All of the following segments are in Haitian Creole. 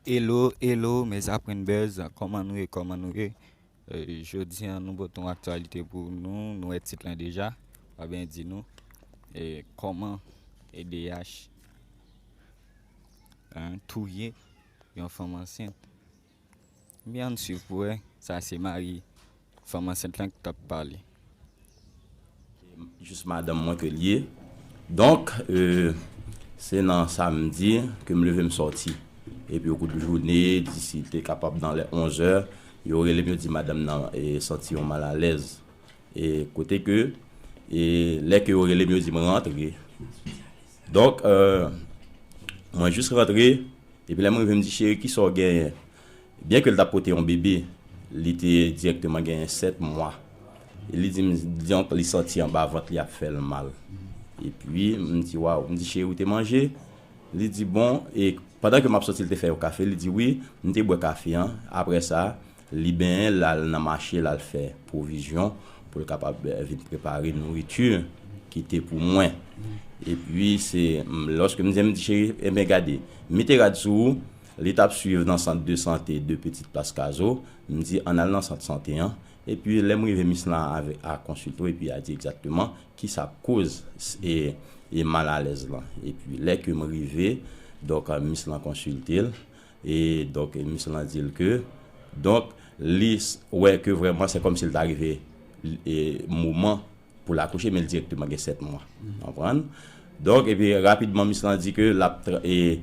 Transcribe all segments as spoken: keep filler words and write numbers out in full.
Hello, hello, mes aprenn buzz, kòman nou ye, kòman nou ye? Eh, jodi an, nou pote yon aktyalite pou nou, nou wè tit lan deja, pa byen di nou, eh, kòman E D H, hein, touye yon fanm ansent. Ebyen, ann swiv pou wè, sa se mari fanm ansent lan ki t ap pale. Jis madanm mwen ke l ye. Donk, euh, se nan samdi ke m leve m sòti. Epi okout jounen, disi te kapab nan lè onz è, yo rele m, yo di madanm nan e, santi yon malalèz. E kote ke, e lè ke yo rele m, yo di m rantre. Donk, euh, mwen jis rantre, epi lè m rive, m di, cheri, kisa w genyen? Byen ke l t ap pote yon bebe, li te dirèkteman genyen sèt mwa. E li di m, donk, li santi anba vant li ap fè l mal. Epi, m di, waw, m di, cheri, ou te manje? Li di, bon, e pandan ke m ap sòti, li te fè yon kafe, li di, wi, m te bwè kafe an. Apre sa, li benyen, l al nan mache, l al fè pwovizyon pou l kapab eh, vin prepare nouriti ki te pou mwen. Epi, se, m, lòske m di, m di, cheri, ebyen, gade, mete rad sou ou, li t ap swiv nan sant de sante de Petit Plas Kazo, m di, ann al nan sant sante an. Epi, lè m rive, mis lan ave, a konsilte w, epi a di egzakteman kisa k koz e, e malalèz lan. Epi, lè ke m rive, donk, mis lan konsilte l, e donk, mis lan di l ke, donk, li s- wè ke vrèman se kòmsi l ta rive e, moman pou l akouche, men l dirèkteman gen sèt mwa. Konprann? Donk, epi rapidman, mis lan di ke l ap tra- e,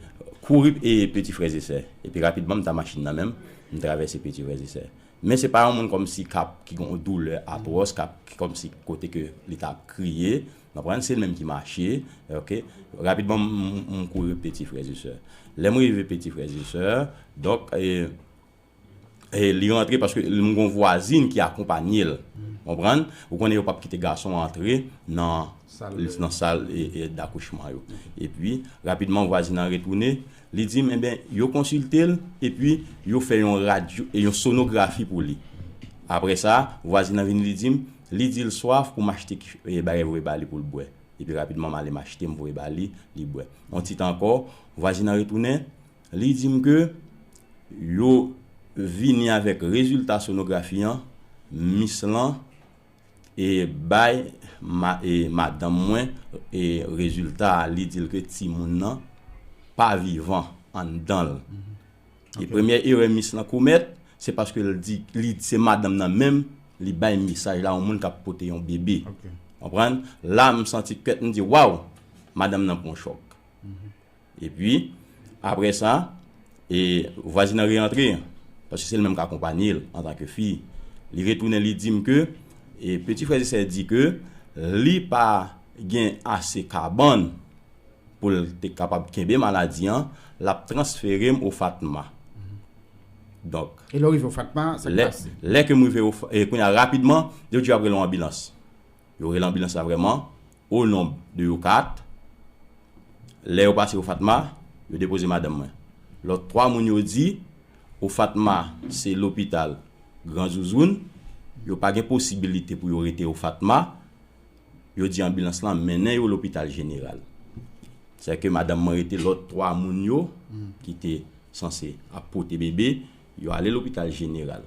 kouri e, Petit Frères et Sœurs. Epi rapidman, m ta machin nan men m, m travèse Petit Frères et Sœurs. Men se pa yon moun kòmsi k ap, ki gen yon doulè atwòs, k ap, ki kòmsi kote ke li t ap kriye. Konprann? Se l menm ki mache. Ok? Rapidman, m, m, m kouri Petit Frères et Sœurs. Lè m rive Petit Frères et Sœurs, donk, e, e li rantre paske m gon vwazin ki akonpanye l. Konprann? Ou konnen yo p ap kite gason antre nan, nan sal e, e, dakouchman yo. Epi, rapidman, vwazin nan retounen, li di m, ebyen, yo konsilte l, epi yo fè yon radyo, e yon sonografi pou li. Apre sa, vwazin nan vin li di m, li di l swaf pou m achte ki- e, bagay voye ba li pou l bwè. Epi rapidman, m ale m achte, m voye ba li, li bwè. Yon ti tan ankò, vwazin nan retounen, li di m ke yo vini avèk rezilta sonografi an, mis lan e bay ma, e madanm mwen e rezilta a, li di l ke timoun nan pa vivan anndan l. E premyè erè mis lan komèt, se paske l di, li, se madanm nan menm, li bay mesaj la, yon moun k ap pote yon bebe. Konprann? La, m santi kèt, m di, waw, madanm nan pran chòk. Epi, apre sa, e vwazin nan reyantre, paske se li menm k akonpanye l antanke fi. Li retounen, li di m ke, e Petit Frères et Sœurs di ke li pa gen ase kabann pou l te kapab kenbe maladi an, l ap transfere m o Fatma. Donk, e lè w rive o Fatma, sa k pase? Lè ke m rive o, e kounye a rapidman, yo di yo ap rele yon anbilans. Yo rele anbilans la vrèman, o nonb de yo kat. Lè yo pase o Fatma, yo depoze madanm mwen. Lòt twa moun yo di, o Fatma se lopital Gran Zouzoun, yo pa gen posibilite pou yo rete o Fatma, yo di anbilans lan mennen yo lopital jeneral. Sèke madanm mwen rete lòt twa moun yo ki te sanse ap pote bebe, yo ale lopital jeneral.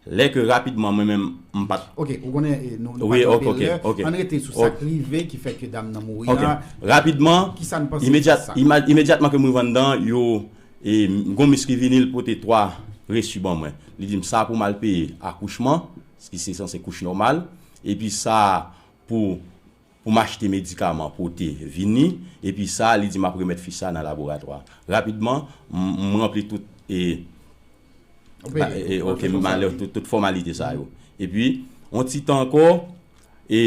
Lè ke rapidman, mwen menm, m pa t. Ok, ou konnen, e, nou, nou pa wi, ok, ok, ok. Ann rete sou sa k rive ki fè ke dam nan mouri a. Rapidman, ki sa n panse de sa? Imedyatman ke m rive anndan, yo, e, m gon mis ki vini, l pote twa resi ban mwen. Li di m sa pou m al peye akouchman, ki se sanse kouch nòmal, epi sa pou pou m achte medikaman, pote, vini, epi sa, li di m ap remèt fich sa nan laboratwa. Rapidman, m, m ranpli tout, e, ba, e, e, ok, malè, tout, tout fòmalite sa yo. Epi, yon ti tan ankò, e,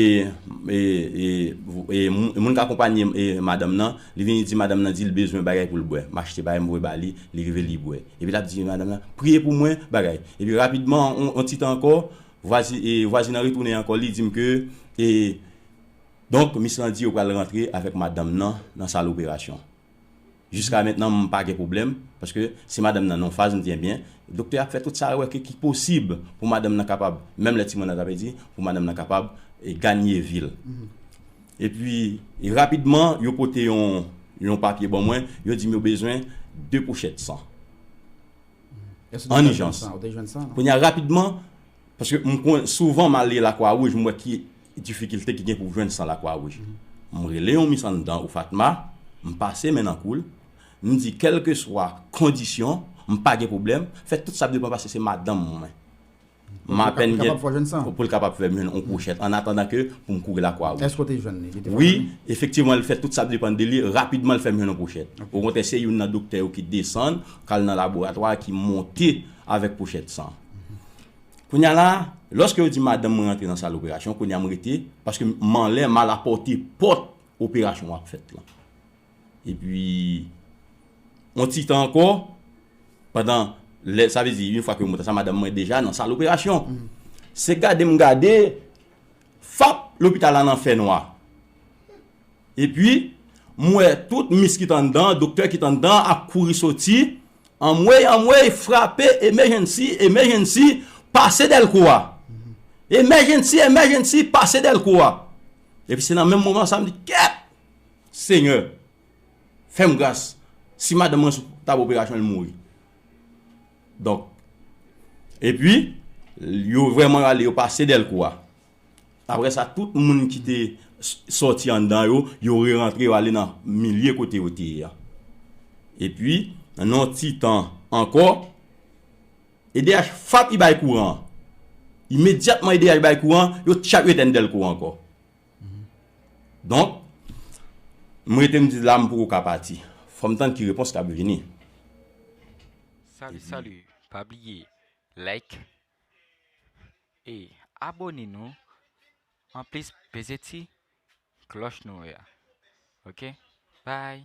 e, e, e, moun, moun k akonpanye, e, madanm nan, li vini di madanm nan, di l bezwen bagay pou l bwè. M achte bagay, m voye ba li, li rive, li bwè. Epi l ap di madanm nan, priye pou mwen, bagay. Epi rapidman, yon, yon ti tan ankò, vwazi, e, vwazin nan retounen ankò, li di m ke, e, Donk, mis lan di yo pral rantre avèk madanm nan nan sal operasyon. Jiska mentnan, m pa gen pwoblèm, paske se madanm nan nan yon faz, m di, ebyen, doktè a ap fè tout sa l wè ke ki posib pou madanm nan kapab, menm lè timoun nan ta pèdi, pou madanm nan kapab, e, ganye vi l. Epi, e, rapidman, yo pote yon, yon papye ban mwen, yo di m yo bezwen de pouchèt san. Èske w te ka jwenn san? Ou te jwenn san, non? Kounye a, rapidman, paske m konn, souvan m ale Lakwa Wouj, m wè ki difikilte ki gen pou w jwenn san Lakwa Wouj. M rele yon mis anndan, ou Fatma, m pase men nan kou l, m di, kèlkeswa kondisyon, m pa gen pwoblèm, fè tout sa ap depann paske se madanm mwen. M apèn gen pou l kapab fè m jwenn yon pwochèt, an atandan ke pou m kouri Lakwa Wouj. Èske w te jwenn li? Li te fè w jwenn li? Wi, efektivman, l fè tout sa ap depann de li. Rapidman, l fè m jwenn yon pwochèt. Okontrè, se youn nan doktè yo ki desann, k al nan laboratwa, ki monte avèk pwochèt san. Kounye a la, lòske yo di madanm mwen rantre nan sal operasyon, kounye a m rete, paske m anlè, m al apòte pòt operasyon an ap fèt lan. Epi, yon ti tan ankò, pandan lè, sa vle di, yon fwa ke yo monte sa, madanm mwen deja nan sal operasyon. Se gade m gade, fap, lopital la nan fènwa. Epi, m wè tout mis ki t anndan, doktè ki t anndan ap kouri soti, anmwey, anmwey, frape, emergency, emergency, pase dèlko a. Emergency, emergency, pase dèlko a. Epi se nan menm moman sa, m di, kèt! Senyè, fè m gras. Si madanm mwen sou tab operasyon, li mouri. Donk, epi, yo vrèman ale, yo pase dèlko a. Apre sa, tout moun ki te s- sòti anndan yo, yo rerantre, yo ale nan milye kote yo te ye a. Epi, nan yon ti tan ankò, E D H fap, li bay kouran. Imedyatman E D H bay kouran, yo tchap, yo etèn dèlko a ankò. Donk, m rete, m di la, m poko ka pati. Fò m tann ki repons k ap vini. Salut, salut. Pa bliye like e abone nou. Anplis, peze ti klòch nou a. Ok? Bye.